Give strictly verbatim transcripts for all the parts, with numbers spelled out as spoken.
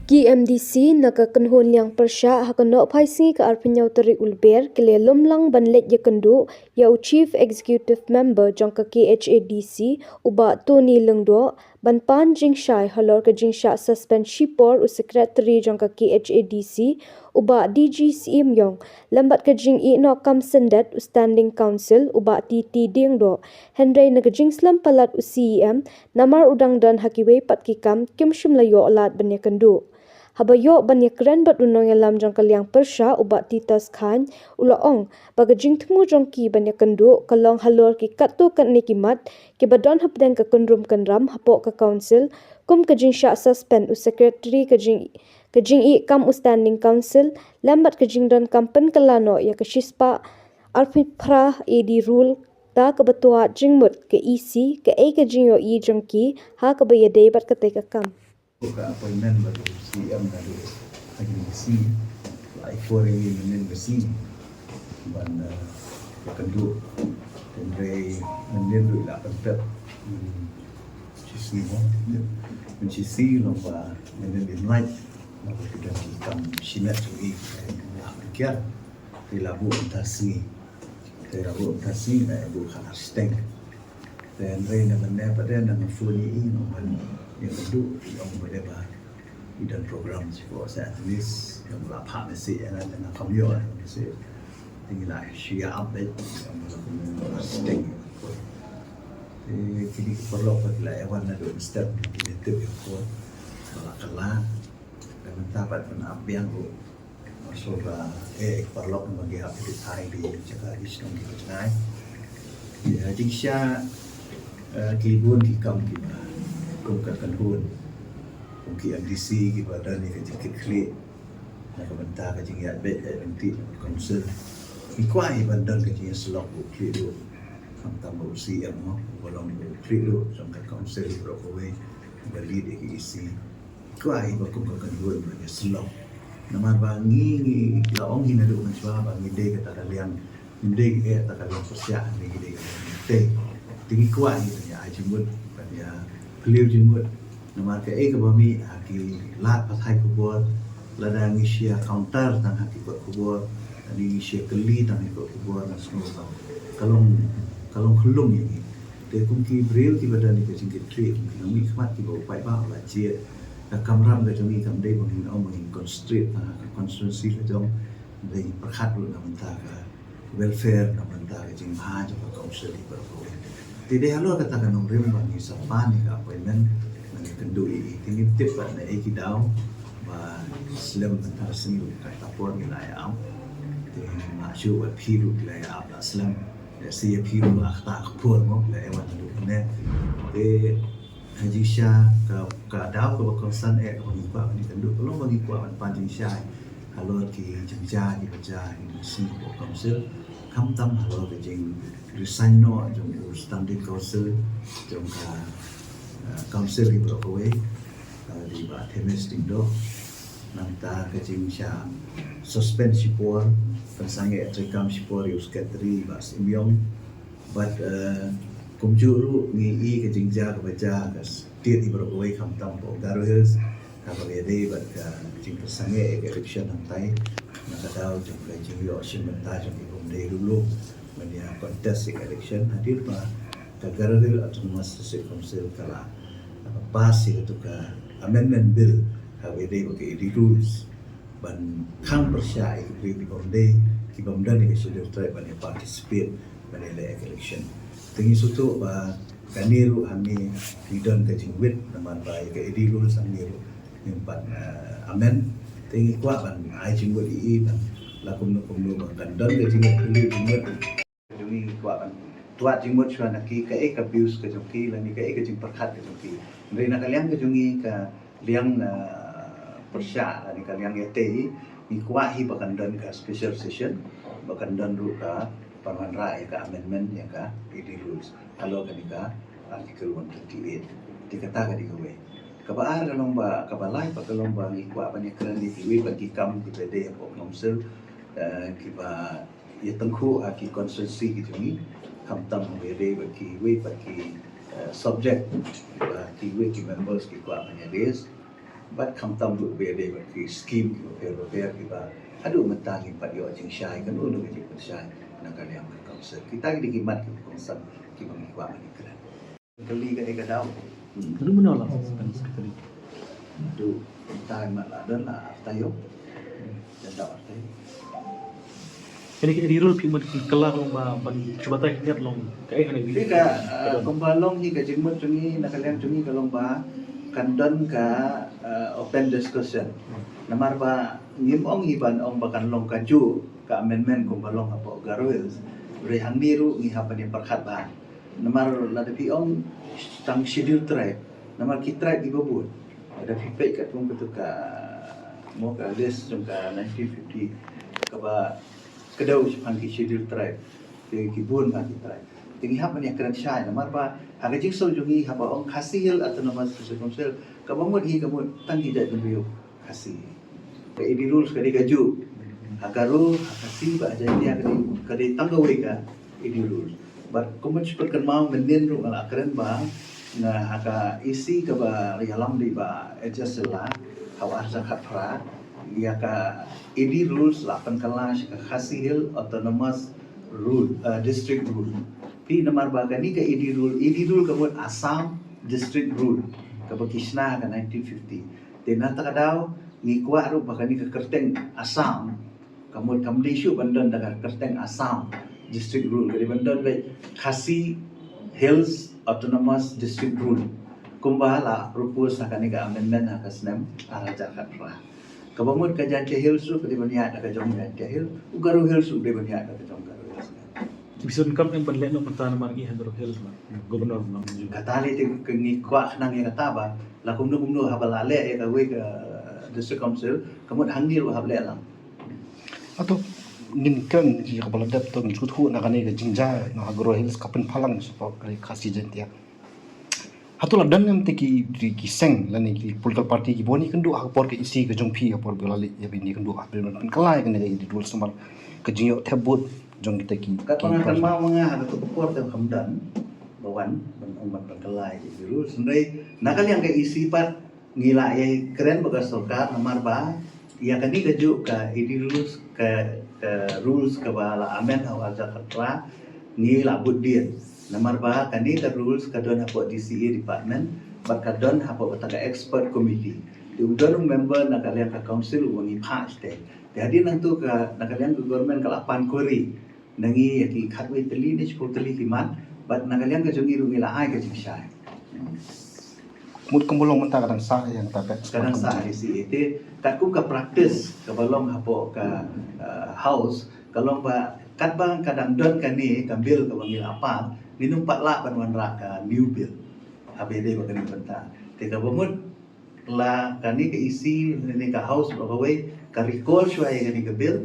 Ki MDC na ka kynhun liang pyrshah ha ka nohphai sngi ka arphew hynñiew tarik u Lber ki la lum lang ban leit ïakynduh ïa u Chief Executive Member jong ka KHADC, u Bah Tony Lyngdoh, ban pan jingshai halor ka jingshah suspend shipor u Secretary jong ka KHADC, u Bah D G Syiemiong, lem bad ka jingïehnoh kam syndet u Standing Council, u Bah T T Diengdoh. Hynrei na ka jingslem palat u CEM, namar u dang don ha kiwei pat ki kam, kim shym la ïoh lad ban ïakynduh. Haba ïoh ban ïakren bad u nongïalam jong ka liang pyrshah u Bah Titus Chyne, u la ong ba ka jingthmu jong ki ban ïakynduh ka long halor ki katto katne ki mat kiba don hapdeng ka kynrum kynram hapoh ka Council, kum ka jingshah suspend u Secretary, ka jing ka jingïeikam u Standing Council, lem bad ka jingdonkam pynkylla noh ïa ka shispah arphew phra A D Rule da kaba tuat jingmut ka EC, kaei ka jingïohi jong ki ha kaba ïadei bad katei ka kam. Ka appointment bad u CEM naduh ha jingïaseng, la ai por ïa ngi mynnin ka sngi ban, eh, ïakynduh. Hynrei mynnin ruh la pyntip, hmm, shisngi mo, mynshisngi long ba mynnin im lait, naba ki don ki kam shimet jong ngi, eh, la pynkiar. Te la buh mynta sngi. Te la buh mynta sngi, la buh khatar steng. Te hynrei na mynne pat de nang phone ïa i, nang ban ïakynduh, i ong ba de ba i don program sha ka Saint Anthony's, ïa nga la phah message ïa nga, ïa nga kam ïoh message. Te ngi la shu ïa update, ïa nga la kumne la steng. Te kine ki paralok pat ki la ïa wan naduh mynstep, ki la tip ïa ka phone ba la kylla. Te mynta pat ban ap biang ruh. Shu ba, eh, paralok ba ngi hap ïa thai di jaka ki shnong ki jngai. Ïa, jingshisha, eh, ki bun ki kam kiba kum ka kynhun, kum ki MDC kiba don ïa ka jingkitkhlieh na ka bynta ka jingïaid beit ïaid lynti na ka Council. Ngi kwah hi ban don ka jingïasyllok bad u khlieh ruh, khamtam bad u CEM mo, uba long u khlieh ruh jong ka Council baroh kawei, uba lead ïa ka EC. Kwah hi ba kum ka kynhun ba ngi ïasyllok. Namar ba ngi, ngi la ong hi naduh mynshuwa ba ngi dei kata ka liang, ngi dei kata ka liang pyrshah, ngi dei kata ka liang tei. Te ngi kwah hi ban ïa ai jingmut, ban ïa phylliew jingmut. Namar kaei kaba mih ha ki lad pathai khubor, lada ngi shu ïa counter tang ha ki kot khubor, lada ngi shu ïa kylli tang ha ki kot khubor, nga sngew ba ka long, ka long khyllung ïa ngi. Te kum ki briew kiba don ïa ka jingkitkhlieh, kum ki nongmihkhmat kiba u paidbah u la jied, ka kamram ka jong ngi kam dei ba ngin ong ba ngin concentrate tang ha ka constituency ka jong, hynrei ngin pyrkhat ruh na bynta ka welfare, na bynta ka jingbha jong ka Council hi baroh kawei. Te dei halor kata ka nongrim ba ngi sa pan ïa ka appointment, ba ngi kynduh ïa i. Te ngim tip ba na ei ki daw ba slem mynta ka sngi ruh, kata por ngi la ïa ap. Te ngim lah shuh ba phi ruh phi la ïa ap la slem. Lehse ïa phi ruh la kata ka por mo, la ïa wan haduh mynne. Te ha jingshisha ka, ka daw kaba kongsan eh kaba ngi kwah ban ïakynduh ka long ba ngi kwah ban pan jingshai halor ki jingjia kiba jia ha ki mynsiem hapoh Council, khamtam halor ka jingresign noh jong u Standing Council jong ka, eh, Council hi baroh kawei, eh, dei Bah Themis Diengdoh. Nangta ka jingshah suspend shipor, pynsangeh treikam shipor ïa u Secretary Bah Syiemiong. Bad, eh, kumjuh ruh ngi i ka jingjia kaba jia ha ka state hi baroh kawei khamtam hapoh Garo Hills, kaba ïadei bad ka jingpynsangeh ïa ka election hangtai, na ka daw jong ka jingïoh shim bynta jong ki bym dei ruh lum ban ïa contest ïa ka election, hadien ba ka Garo Hills Autonomous District Council ka la, ka la pass ïa katu ka amendment bill kaba ïadei bad ka A D rules ban khang pyrshah ïa ki briew ki bym dei, ki bym don ïa ka Scheduled Tribe ban ïa participate ban ïa leh ïa ka election. Te ngi sngewthuh ba kane ruh hangne ngi don ka jingwit namar ba ïa ka A D rules hangne ruh ngim pat, eh, amend. Te ngi kwah ban ai jingwit ïa i ban la kumno kumno ba kan don ka jingwit, jingwit. Jong ngi ngi kwah ban tuat jingmut shuwa na ki, kaei ka views ka jong ki, lane kaei ka jingpyrkhat ka jong ki. Hynrei na ka liang ka jong ngi, ka liang, ah, pyrshah lane ka liang ïatei, ngi kwah hi ba kan don ka special session, ba kan don ruh ka pynwanrah ïa ka amendment ïa ka A D rules halor kane ka Article one twenty-eight. Te kata ka dei kawei. Kaba ar ka long ba, kaba lai pat ka long ba ngi kwah ban ïakren ïa kiwei pat ki kam kiba dei hapoh Council, eh, kiba ïatyngkhuh ha ki constituency ki jong ngi, khamtam haba ïadei bad kiwei pat ki, eh, subject ba kiwei ki members ki kwah ban ïa raise. Bad khamtam ruh ba ïadei bad ki skim kiba pher ba pher kiba haduh mynta ngim pat ïoh jingshai kano kano ka jingpynshai na ka liang ka council. Kita ki dei ki mat kiba kongsan kiba ngi kwah ban ïakren. Kali ka ïa ka daw. Haduh mynno la secretary? Haduh mynta mat la don la ar taïew. Jan dau ar taïew. Kane ka edi rule phi mut ki kylla long ba ban shu batai khyndiat long kaei hane. Te ka, uh, kumba long hi ka jingmut jong ngi na ka liang jong ngi ka long ba kan don ka, uh, open discussion. Namar ba ngim ong hi ban ong ba kan long kajuh ka amendment kumba long hapoh Garo Hills. Hynrei hangne ruh ngi hap ban ïa pyrkhat bha. Namar lada phi ong tang Scheduled Tribe, namar ki tribe kiba bun. Lada phi peit katkum katu ka, mo, ka list jong ka nineteen fifty kaba kdew shaphang ki Scheduled Tribe. Ki, ki bun bha ki tribe. Te ngi hap ban ïakren shai namar ba ha ka jingsngew jong ngi haba ong Khasi Hills Autonomous District Council kaba mut hi ka mut tang ki jaitbynriew Khasi. Ka edi rules ka dei kajuh. Ha Garo, ha Khasi bad ha Jaiñtia ka dei, ka dei tang kawei ka edi rules. Bad kumba shu pynkynmaw mynnin ruh nga la kren ba nga ha ka E C kaba ïalam da i Bah H S Shylla ha u ar hajar khatphra, ïa ka edi rules la pynkylla sha ka Khasi Hills Autonomous Rule, uh, District Rule. Phi, namar ba kane ka edi rule, edi rule ka mut Assam District Rule kaba ki shna ha ka nineteen fifty. Te na kata ka daw ngi kwah ruh ba kane ka kyrteng Assam ka mut kam dei shuh ban don da ka kyrteng Assam District Rule, ka dei ban don beit Khasi Hills Autonomous District Rule. Kumba la propose ha kane ka amendment ha ka snem ar hajar khatphra. Kaba mut ka Jaiñtia Hills ruh ka dei ban ïaid da ka jong Jaiñtia Hills, u Garo Hills ruh ka dei ban ïaid da ka jong Garo Hills. Ki bison kam em ban leh noh mynta namar ngi ha Garo Hills ma Governor ma. Kata lei te ngi kwah khnang ïa kata ba la kumno kumno haba la leh ïa kawei ka District Council ka mut hangne ruh hap leh lang. Hato ngin kren ïa kaba la dep, to ngin shu thuh na kane ka jingjia na ha Garo Hills ka pynphalang shapoh ka Khasi Jaiñtia. Hato la don em te ki, ki, ki seng lane ki political party kiba wan ïakynduh ha ka por ka E C ka jong phi ha por ba la leit ïa ban ïakynduh ha ban pynkylla ïa kane ka edi rules namar ka jingïoh thep vote jong kita ki, ki party. Katba nga kynmaw ma nga ha kato ka por te kam don ba wan ban ong ban pynkylla ïa ka edi rules. Hynrei na ka liang ka E C pat ngi la ïakren bad ka sorkar namar ba ïa kane kajuh ka edi rules, ka, ka rules kaba la amend ha u ar hajar khatphra ngi la bud dien. Namar ba kane ka rules ka don hapoh D C A department bad ka don hapoh kata ka expert committee. Te u don u member na ka liang ka council uba ngi phah shatei. Te hadien nangto ka, na ka liang ka government ka la pan query na ngi ïa ki khatwei tylli ne shiphew tylli ki mat bad na ka liang ka jong ngi ruh ngi la ai ka jingshai. Mut kumba long mynta ka dang sah ïa kata ka expert committee. Ka dang sah ïa D C A. Te katkum ka practice kaba long hapoh ka, uh, House ka long ba katba ka dang don kane ka bill kaba ngi la pass, ngin ym pat lah ban wanrah ka new bill haba ïadei bad kane ka bynta. Te kaba mut la kane ka E C lane ka House baroh kawei ka recall shuwa ïa kane ka bill,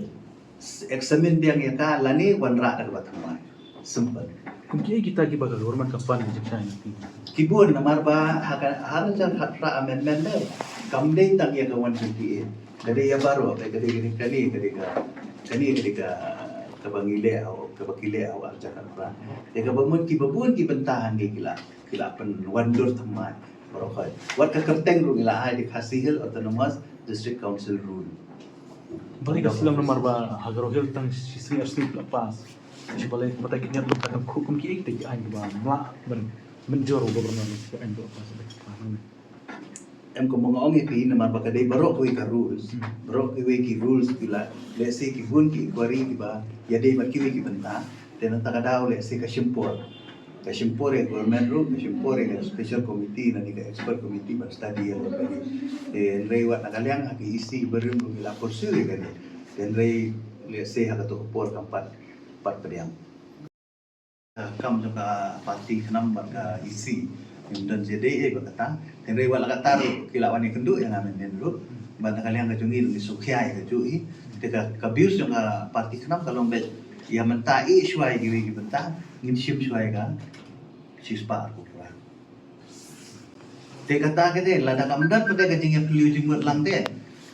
examine biang ïa ka lane wanrah da kaba thymmai. Simple. Kum kiei kita kiba ka government ka pan ïa ka jingshai na ki? Ki bun namar ba ha ka, ha ka ar hajar khatphra amendment ne kam dei tang ïa ka one twenty-eight. Ka dei ïa baroh, ka dei, ka dei kane, ka dei ka, kane ka dei ka, kaba ngi leh ha u, kaba ki leh ha u ar hajar khatphra. Ïa kaba mut kiba bun ki bynta hangne ki la, ki la pynwandur thymmai baroh khoit. Wat ka kyrteng ruh ngi la ai da Khasi Hills Autonomous District Council Rule. Balei ka sdang namar ba ha Garo Hills tang shisngi arsngi la pass. Shi balei, balei ki niat ruh ka dang khuh, kum kiei kita ki aiñ kiba mlah ban mynjur u governor ki aiñ ruh pass. Em, kumba nga ong ïa phi namar ba ka dei baroh kawei ka rules. Hmm. Baroh kawei ki rules ki la, let's say ki bun ki inquiry kiba ïadei bad kiwei ki bynta. Te na kata ka daw let's say ka shim por. Ka shim por ïa government ruh, ka shim por ïa ka special committee lane ka expert committee ban study ïa kane. Te hynrei wat na ka liang ha ka E C barim ruh ngi la pursue ïa kane. Te hynrei let's say ha kato ka por kam pat, pat pdiang. Ka kam jong ka party KHNAM bad ka E C. Ngim don jingïadei ei bad kata. Te hynrei wat la katta ruh ki la wan ïakynduh ïa nga mynnin ruh. Bad na ka liang ka jong ngi ruh ngi sngewkhia ïa kajuh hi. Te ka, ka views jong ka party KHNAM ka long beit ïa mynta ïa shuwa ïa kiwei ki bynta ngin shim shuwa ïa ka shispah arphew phra. Te kata ka dei, lada kam don pat ka jingïapyllew jingmut lang te,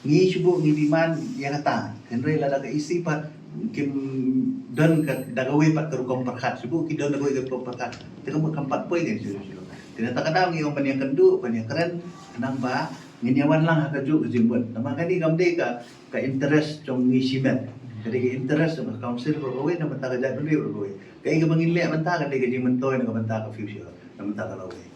ngi shu buh ngi demand ïa kata. Hynrei lada ka E C pat kim don ka, da kawei pat ka rukom pyrkhat, shu buh ki don da kawei ka rukom pyrkhat, te kam, kam pat poi ka shu, shu. Te na kata ka daw ngi ong ban ïakynduh, ban ïakren, khnang ba ngin ïa wan lang ha kajuh ka jingmut. Namar kane kam dei ka, ka interest jong ngi shimet. Ka dei ka interest jong ka council baroh kawei, na ka bynta ka jaitbynriew baroh kawei. Kaei kaba ngin leh mynta ka dei ka jingmyntoi na ka bynta ka future, na ka bynta ka lawei.